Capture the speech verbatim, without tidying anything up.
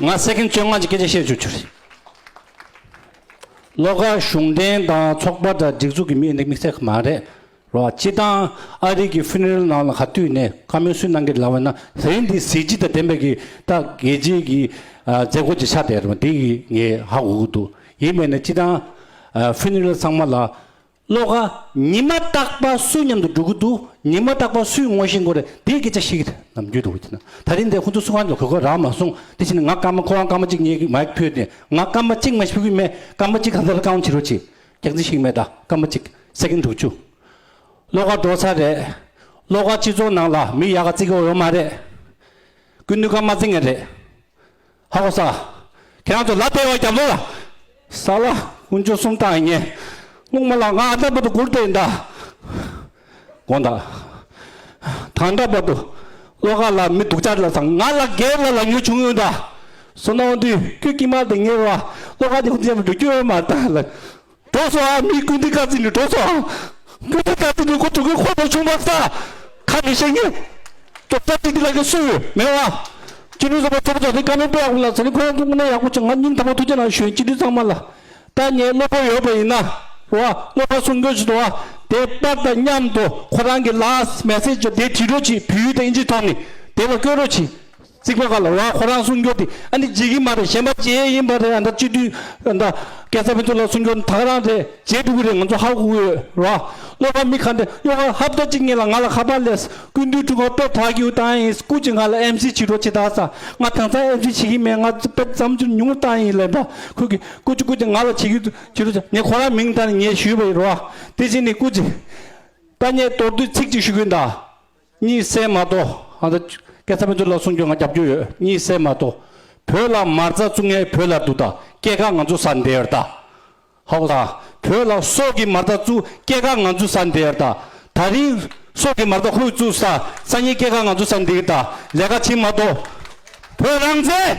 ང་སེ་ཀེན་བཅོ་ལྔ་ཅིག་སྐད་ཆ་བཤད་ཆོག་ཆོག་རེད། བློ་དགའ་གཞུང་འབྲེལ་དང་ཚོགས་པ་དང་སྒྲིག་འཛུགས་ཀྱི་མི་འདི་དམིགས་བསལ་མ་རེད། རོ། སྤྱི་བཏང་ཨ་རི་གི་ཧྥུ་ནེ་རལ་ནང་ལ་ག་དུས་ནས་བཀའ་མོལ་སུས་གནང་གི་ལབ་པ་ན། དེ་རིང་འདི་གཟི་བརྗིད་དང་ལྡན་པའི་གི་ད་རྒྱལ་སྤྱིའི་གི་ཨ་མཛད་སྒོ་ཅིག་ཆགས་བསྡད་རེད་པ། འདི་གི་ངས་ཧ་གོ་གི་འདུག་ཡིན་པས་ན་སྤྱི་བཏང་ཨ་ཧྥུ་ནེ་རལ་ཚང་མ་ལ། བློ་དགའ་ཉི་མ་རྟག་པར་སུ་མཉམ་དུ་འགྲོ་གི་འདུག་ཉི་མ་རྟག་པར་སུས་ངོ་ཤེས་དགོས་རེད། དེའི་སྐད་ཆ་བཤད་ཀྱི་རེད། ནམ་རྒྱུན་འགྲོ་གི་དེ་ན། ད་རིང་འདིར་ཁོང་ཚོ་སུ་གང་ལ་གོ་སྐབས་རག་མ་སོང་། དེ་བཞིན་ང་སྐར་མ་ཁོ་རང་སྐར་མ་གཅིག་ངས་མའིག་ཕུལ་ཏེ། ང་སྐར་མ་གཅིག་མ་ཞིག་ཕུལ་གི་མེད། སྐར་མ་གཅིག་གང་ཟག་ལ་བཀའ་དབང་བྱེད་རོགས་གྱིས། རྒྱག་རྩིས་ཤིག་མེད། ད་སྐར་མ་གཅིག་སེ་ཀེན་དྲུག་ཅུ། བློ་དགའ་འགྲོ་ས་རེད། བློ་དགའ་སྤྱི་ཚོགས་ནང་ལ་མི་ཡག་ག་བརྩི་གི་ཡོད་མ་རེད། སྐུ་མདུན་ཁ་མ་བརྩི་ངེས་རེད། ཧ་གོ་ས། ཁྱེད་རང་ཚོ་ལ་བལྟས་པ་རྒྱབ་ལོག་ལ། ས་ལ་དཀོན་མཆོག་གསུམ་བཏང་ངས། སློང་མ་ལ་ང་ཨ་འདྲ་བར་དུ་སྒུར་བསྡད་ཡིན་ད། དགོངས་དག་ད་འདྲ་བར་དུ་བློ་དགའ་ལ་མི་སྡུག་ཅག་ལ་སང་ང་ལ་སྒེར་ལ་ལ་ཉོ་བྱུང་ཡོད་ད། སོ་ནའོ་དུས་ཁྱོད་ཀྱི་མ་དེ་ངེར་བ། བློ་དགའ་དེ་ཁོ་ཚོ་ཡང་འགྲོ་རྒྱུ་ཡོད་མ་ད་ལ། འགྲོ་སོང་ཨ། མི་ཀུན་འདི་བཀའ་བརྩིས་ནས་འགྲོ་སོང་ཨ། ཀུན་འདི་བཀའ་བརྩིས་ནས་ཁོ་དུ་ཀུན་ཁོ་དུ་ཆུང་བ་ས། ཁ་མི་ཤེས་ངེས། ཅོག་ཙེ་འདི་ལ་གི་སུ་ཡོད་མེད་བ། སྤྱི་འཐུས་ཚོགས་པ་ཚོགས་ཚོགས་དེ་བཀའ་མོལ་སྤེལ་ཡག་པོ་ལ་ཟེར་ནས་ཁོ་རང་ཚོ་དངོས་གནས་ཡག་པོ་བྱུང་། ང་སྙིང་ཐག་པ་ཐུགས་རྗེ་གནང་ཞུ་ཡིན། སྤྱི་འཐུས་ཚང་མ་ལ། ད་ངས་བློ་ཁོག་ཡོད་པ་ཡིན་ན། རོ་བ། བློ་ཁ་སྲུང་སྐྱོབ་ཞུ་དོ་བ། དེ་པར་དང་མཉམ་དུ་ཁོ་རང་གི་ལ་མེ་སེ་ཇི་དེ་བྲིས་རོགས་གྱིས། བོད་ཡིག་དང་ཨིན་ཇིའི་ཐོག་ནས་དེ་ལ་བཀོད་རོགས་གྱིས། རྩིག་པ་ཁ་ལ་རོ་བ། ཁོ་རང་སྲུང་སྐྱོབ་དེ་ཨ་ནི་བརྗེད་ཀྱི་མ་རེད། གཞན་པ་བརྗེད་ཡིན་པ་རེད། ཨ་ད་སྤྱི་འཐུས་ཨ་ད་སྐལ་བཟང་ཕུན་ཚོགས་ལགས་སྲུང་སྐྱོབ་ད་ག་རང་རེད། བརྗེད་འགྲོ་གི་རེད། ང་ཚོ་ཧ་གོ་གི་ཡོད་རོ་བ། བློ་ཁ་མི་ག་འདྲ་གཡོ་ག་ཧབ་ཏ་གཅིག་ཉིན་ལ་ང་ལ་ཁ་པར་སླེབས། སྐུ་མདུན་དྲུང་འཁོར་དཔེ་དྲག་གི་ཡོད་བཏང་ཡིན། སྐུ་མཁྱེན་ང་ལ་ཨེམ་སི་བྱེད་རོགས་བྱེད་ད་ས། ང་དེང་སང་ཨེམ་སི་བྱེད་ཀྱི་མེད། ང་དཔེ་བརྩམས་ཆོས་ཉུང་བཏང་ཡིན་ལབ་པ། ཁོ་གི་སྐུ་མཁྱེན་སྐུ་མཁྱེན་ང་ལ་བྱེད་ཀྱི་འདུག་བྱེད་རོགས་བྱེད། ངས་ཁོ་རང་མིང་བཏགས་ནས་ངས་ཞུས་པ་ཡིན་རོ་བ། དེ་བཞིན་ནི་སྐུ་མཁྱེན། ད་ངས་མདོར་བསྡུས་ཚིག་གཅིག་ཞུ་གི་ཡིན་ད། གཉིད་སད་མ་གཏོང་། ཨ་ད་སྐལ་བཟང་ཕུན་ཚོགས་ལགས་གསུང་རྒྱུ་ང་རྒྱབ་སྐྱོར་ཡོད། གཉིད་སད་མ་གཏོང་། བོད་ལ་མ་རྩ་བཙུགས་མཁན་བོད་ལ་འདུག་ད། སྐྱེས་སྐར་ང་ཚོ་ཟ་འདེར་ད། ཧ་གོ་ད། བོད་ལ་སྲོག་གི་མ་རྩ་བཙུགས། སྐྱེས་སྐར་ང་ཚོ་ཟ་འདེར་ད། ད་རིང་སྲོག་གི་མ་རྩ་ཁོས་བཙུགས་ས། སང་ཉིན་སྐྱེས་སྐར་ང་ཚོ་ཟ་འདེར་ད། ལས་ཀ་བྱེད་མ་གཏོང་། བོད་རང་བཙན།